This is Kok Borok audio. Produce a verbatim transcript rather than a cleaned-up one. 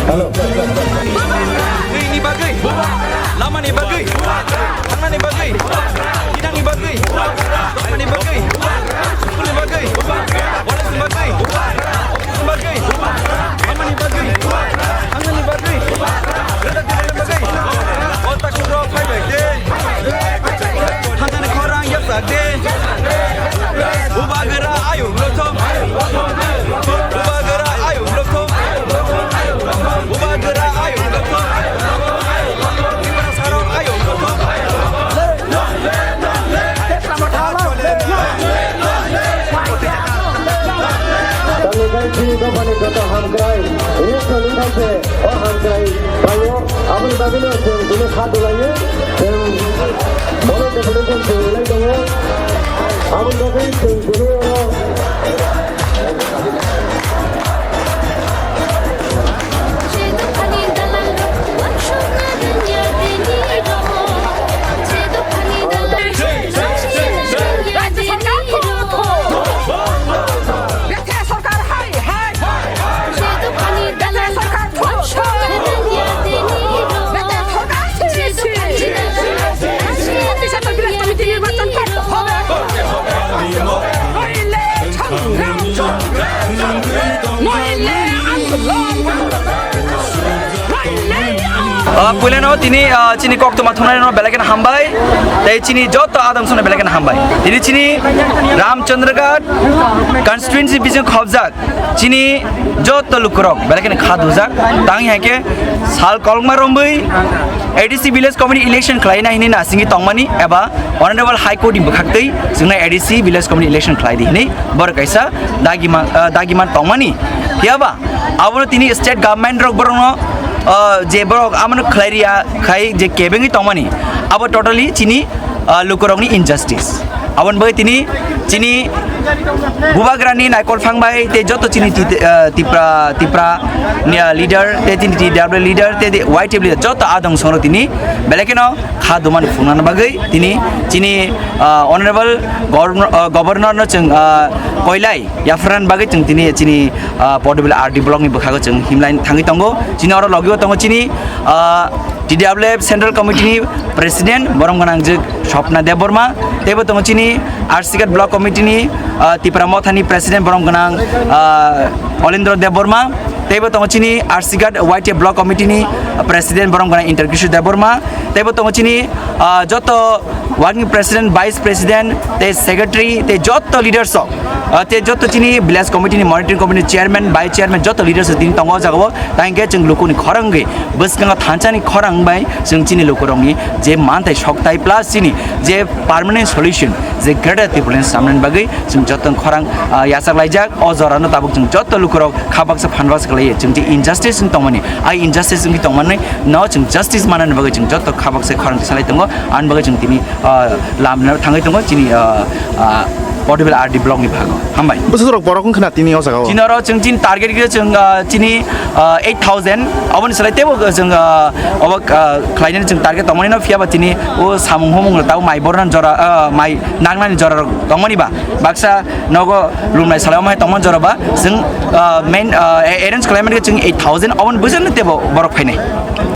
Hello. Ini bagwi, lamani bagwi, thangnani bagwi, tinani bagwi, tongmani bagwi, sukuni bagwi, walani bagwi, bagwi, lamani bagwi, thangnani bagwi, rwda tinani bagwi, o takhuk rok phai bai de. Thangnani khorang yapsa de. Bubagra ayuk lothom. Bubagra ayuk lothom. Bubagra ayuk lothom. Tiprasa rok ayuk lothom. Tamni khe chini dophani joto hamkrai, rest rwni khe o hamkrai phaio, aboni bagwino chwng bini kha dulaio, chwng bono deputation chwng rwnai tongo, aboni bagwi chwng bini oro Rajya Sarkar thum, thum. Bethe Sarkar hai, hai. Bethe Sarkar thum, thum. Bethe Sarkar si, si. Chhattisgarh Village Committee নির্বাচন করতে হবে। নইলে সংগ্রাম, নইলে আন্দোলন, নইলে আন্দোলন। Ah, puilano tini, ah, chini koktwma thumnairokno belai kheno hambai, tei chini joto adamsongno belai kheno hambai. Tini chini Ramchandraghat constituency bising khobjak chini joto lukurok belai kheno kha dujak. Tang hai khe sal kolokma romwi A D C village committee election khlaina hini nasingwi tongmani eba Honorable High Court ni bwkhaktwi chwngno A D C village committee election khlai di hini borok kaisa dagima, ah, dagiman tongmani. Phiyaba abono tini state government rok borokno, ah, je borok abono khlai riya khai je kebengwi tongmani, abo totally chini, ah, lukurokni injustice. Aboni bagwi tini chini bubagrani naikol phang bai tei joto chini ti-, ah, Tipra, Tipra ni, ah, leader tei tini T W leader tei Y T F leader joto adong songno tini belai kheno kha dumani phunukna bagwi tini chini, ah, Honorable Governor, ah, Governor no chwng, ah, koilai yapharnani bagwi chwng tini chini, ah, Portable R D block ni bwkhago chwng himlai thangwi tongo. Chini oro logio tongo chini, ah, T W F Central Committee ni President borom gwnang jwk Swapna Debbarma, teibo tongo chini R C Ghat Block Committee ni, ah, Tipra Motha ni President borom gwnang, ah, Olendra Debbarma, teibo tongo chini R C Ghat Y T F Block Committee ni President borom gwnang Inter Kishore Debbarma, teibo tongo chini, ah, joto Working President, Vice President, tei Secretary, tei joto leaders rok, ah, tei joto chini Village Committee ni Monitoring Committee ni Chairman, Vice Chairman, joto leaders rok tini tongo o jagao. Tang khe chwng lukuni khorang wngwi, bwskango thansani khorang wngbai chwng chini lukurokni je manthai sokthai plus chini je permanent solution, je Greater Tipraland samnani bagwi chwng joto khorang, ah, yachak laijak. O jorano tabuk chwng joto lukurok kha baksa phan baksa khlaiwi chwng je injustice wng tongmani, a injustice wngwi tongmani no chwng justice manani bagwi chwng joto kha baksa khorang salai tongo. Ani bagwi chwng tini, ah, lamno thangwi tongo chini, ah, ah, Portable R D block ni bhago. Hambai. Bwswk borok wng khna tini o jaga o? Chini oro chwng chini target khe chwng, ah, chini, ah, eight thousand, aboni salai teibo chwng, ah, obo, ah, khlainani chwng target tongmani no, phiyaba tini o samung humung tabo mai bornani jora, ah, mai nangnani jora rok tongmani ba. Baksa nogo lumnai salai omo hai tongmani jora ba chwng, ah, main, ah, arrange khlaimani khe chwng eight thousand, oboni bwswk no teibo borok phainai.